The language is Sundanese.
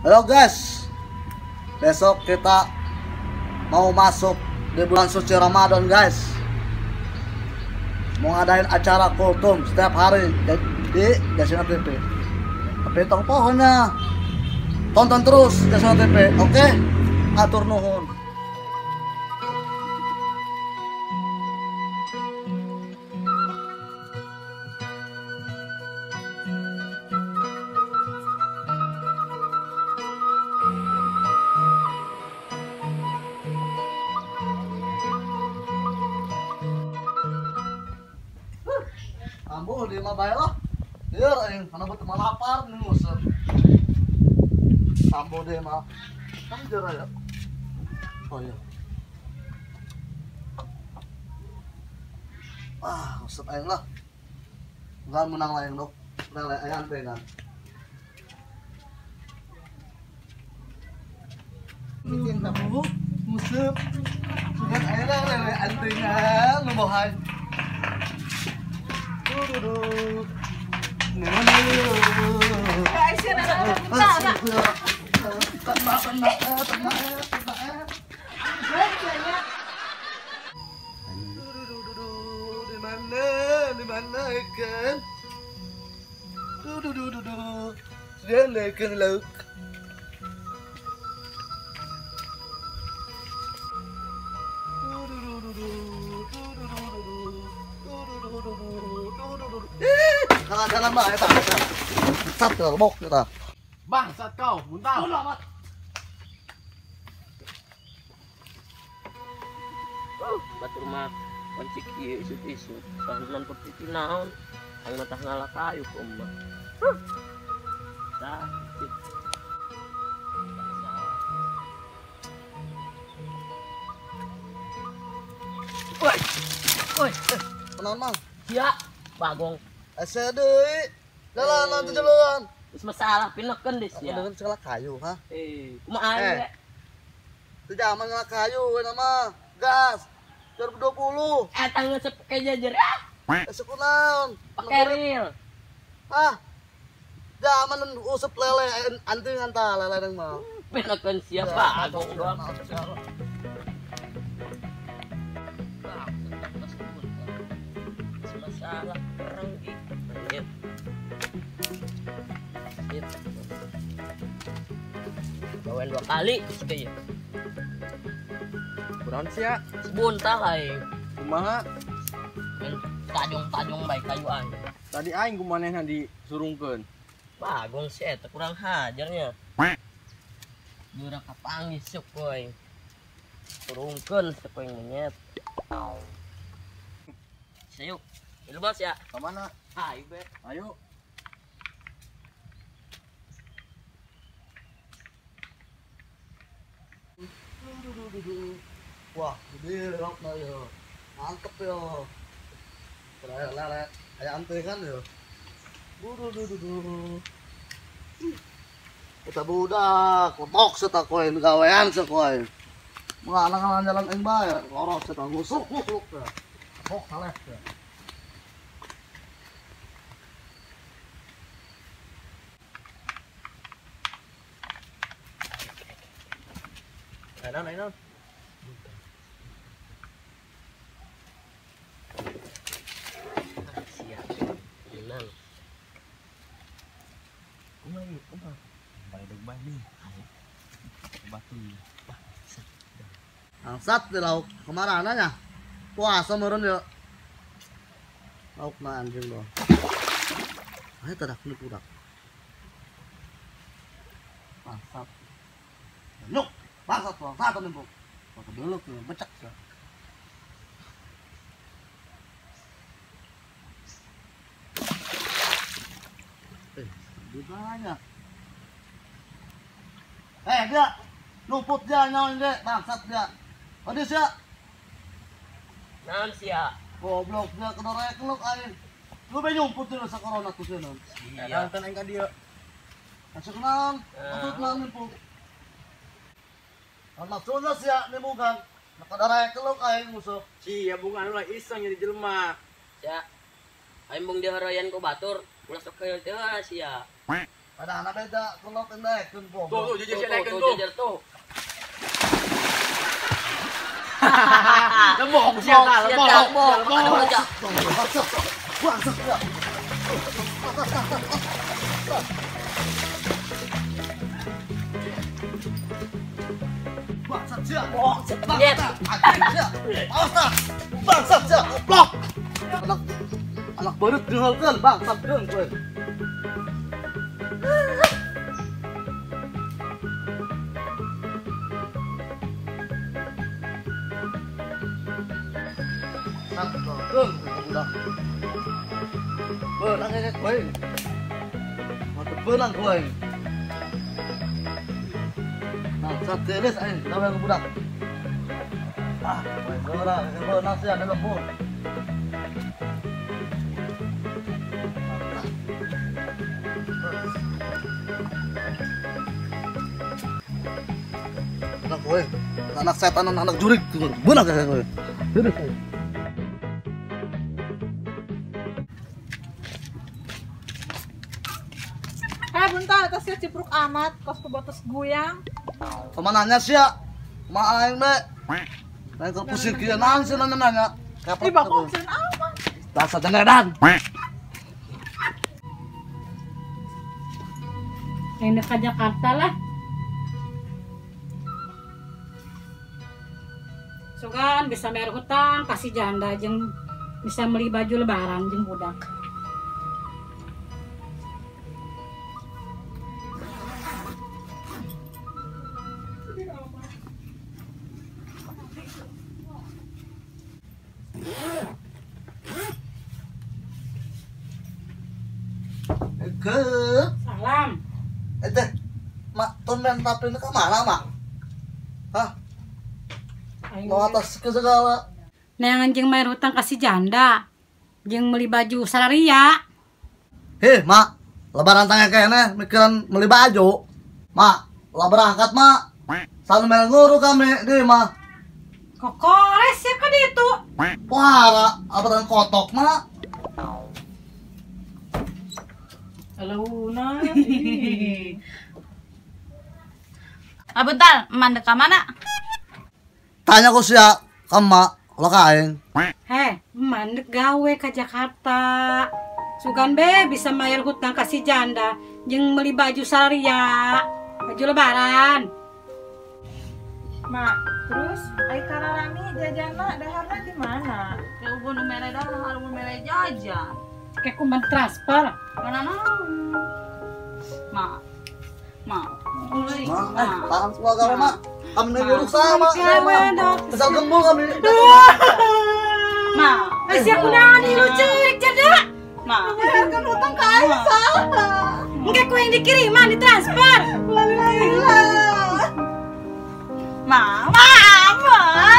Halo guys, besok kita mau masuk di bulan suci Ramadan guys. Mau ngadain acara kultum setiap hari di Jasina TV. Tapi tong pohonnya, tonton terus Jasina TV, oke? Okay? Atur nuhun. Ambuh di mah bae lah. Lieur aing kana beuteung lapar nih nguseup. Ambuh di mah. Kan jera ya. Oh iya. Ah, nguseup aing lah. Enggak menang lain dok. Lele ayan teh kan. Bikin tamu nguseup. Sugan aing lah lele antingan nu bohay. Jalan mah eta. Sat bok eta. Bangsat kau, muntah. Amat. Batur mah wancik ieu isut-isut, sahunan putih naon, aing mah tah ngalah kayu ku emak. Tah, Woi. Woi, kunaon mang? Sia, bagong. Asa deui. Jalan nanti jalan. Geus masalah pinekeun deui sia. Dengan segala kayu, ha? Kumaha aing we? Teu zaman ngala kayu we nama. Gas. 2020. Eta geus pake jajer ah. Asa kunaon? Pake ril. Ah. Zaman usep lele antingan tah lele mah. Pinekeun sia bagong doang. Masalah kereng ih. Bawain 2 kali ya. Kurang sih ya. Sebuntah aing. Kumaha? Tajong-tajong bae kayu aing. Tadi aing kumanehna disurungkeun. Bagong sih eta kurang hajarnya. Jurang kapanggih sok aing. Surungkeun sok aing menyet. Sayuk. Lu bos ya? Kemana? Ayo be. Ayo. Wah, gede laukna yo. Mantep yo. Lele, aya antingan yo. Kita budak, lepok serta koin gawean sekoin. Mengalang-alang jalan aing bae, lorot serta ngusuk-ngusuk ya. Lepok saleh ya. Ayo, ayo. Siap. Menang. Kumaha ieu? Kumaha? Baledog bae nih. Batu. Bangsat di lauk kemana nya? Puasa meureun ya. Lauk mah anjing doang. Ayo tadak kulit budak. Bangsat. Nyuk. Bangsat bangsat nih, Bu. Bangsat dulu tuh, becek sih. Banyak. Dia luput dia nyawa dia, bangsat dia. Aduh sia. Naon sia? Goblok dia kena rekluk aing. Lu be nyumput dulu sa corona tuh sia naon. Iya, kan aing ka dieu. Masuk naon? Maksud naon nyumput? Maksudna sia nibugan. Nakada rekluk aing musuh. Sia bunga ulah iseng jadi jelema. Sia. Aing bung dihoroyan ku batur, ulah sok keul teu sia. Padahal beda kalau kendaikeun goblok. Tuh, tuh jejer naikeun tuh. Jejer tuh. Lembok sia tah, lembok. Bangsat. Bangsat sia. Bangsat. Bangsat sia, goblok. Anak beureup diheulkeun, bangsat keun kowe. Budak. Beunang ge kowe. Mata beunang kowe. Bangsat geus aing gawe budak. Ah, kowe geura beunang sia ada lembur. Anak kowe, anak setan, anak jurik, beunang kowe. Jurik. Bentar, atasnya cipruk amat, kos kebotos guyang. Kemana sih ya? Ma aing be. Lain ke pusing kieu naon sih nanya. Ih, bapak sieun amat. Dasar jengedan. Aing ke Jakarta lah. Sugan bisa bayar hutang, kasih janda jeung bisa beli baju lebaran jeung budak. Ke. Salam. Teh, mak tumben tapi ini kemana mak? Hah? Mau atas ke segala. Neangan jeung bayar hutang kasih janda, jeung beli baju sararia. Heh mak, lebaran tanya kayaknya mikiran beli baju. Mak, lah berangkat mak. Selalu merah nguru kami di mah. Kokores ya kan itu. Wah, apa dengan kotok mak? Alauna. Ah bentar, mandek ka mana? Tanya ko siya, kama, lo kain. Heh, mandek gawe ke Jakarta. Sugan be bisa bayar hutang kasih janda, jeung beli baju sararia, baju lebaran. Mak, terus ai kararami jajana daharna di mana? Ya ubun mere dahar, ubun mere jajan. Kayak kuman transfer. Mana mau? Mak. Mak. Mak, tahan semua gawe mak. Kami nyuruh sama. Kesal gembul kami. Mak. Eh siap kunaon lu ceurik janda. Mak. Bayarkan hutang ke Aisyah. Engke ku yang dikiriman ditransfer. Mak, mak, mak.